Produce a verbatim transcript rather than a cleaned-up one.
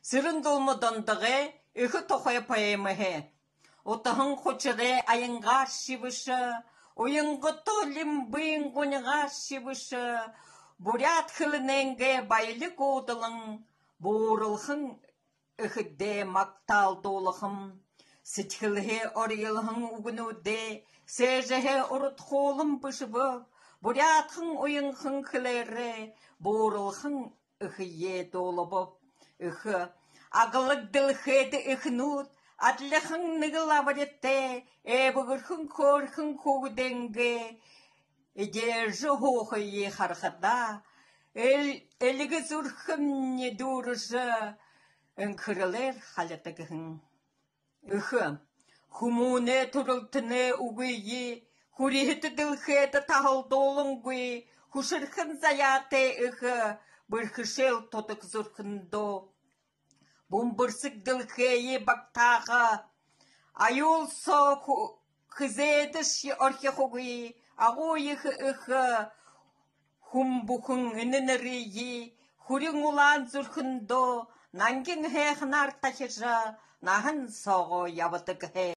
Цырен-Дулма Дондогой эхэ тухай поэмэһээ. Утаһан хушарай аянгаар шэбэшэ, уянгата лимбын гунигаар шэбэшэ, буряад хэлэнэйнгээ баялиг уудалан, бууралхан эхэдээ магтаал дуулахам. Сэдьхэлһээ орьёлһон үгэнүүдээ сээжэһээ урад хуулан бэшэбэ, буряадхан уянхан хэлээрээ бууралхан эхэеэ дуулаба. Эхэ. Аглаг дэлхэйдэ эхэнүүд адлихан нэгэл абаритай, эбэгэрхэн хөөрхэн хүүгэдэйнгээ эдеэжэ һуухые харахадаа, эл-, эльгэ зүрхэмни дүүрэжэ, энхэрэлээр халидаг һэн. Эхэ. Хүмүүнэй түрэлтэнэй үгые хүрьһэтэ дэлхэйдэ таһалдуулангүй, хүшэрхэн заяатай эхэ, бэрхэшээл тудаг зүрхэндөө. Бүмбэрсэг дэлхэйе багтааха аюул соо ху-, хэзээдэшье орхихогүй, агуу ехэ эхэ, хүн бүхэн энэ нэрые хүрин улаан зүрхэндөө нангин һайханаар тахижа, наһан соогоо ябадаг һэн.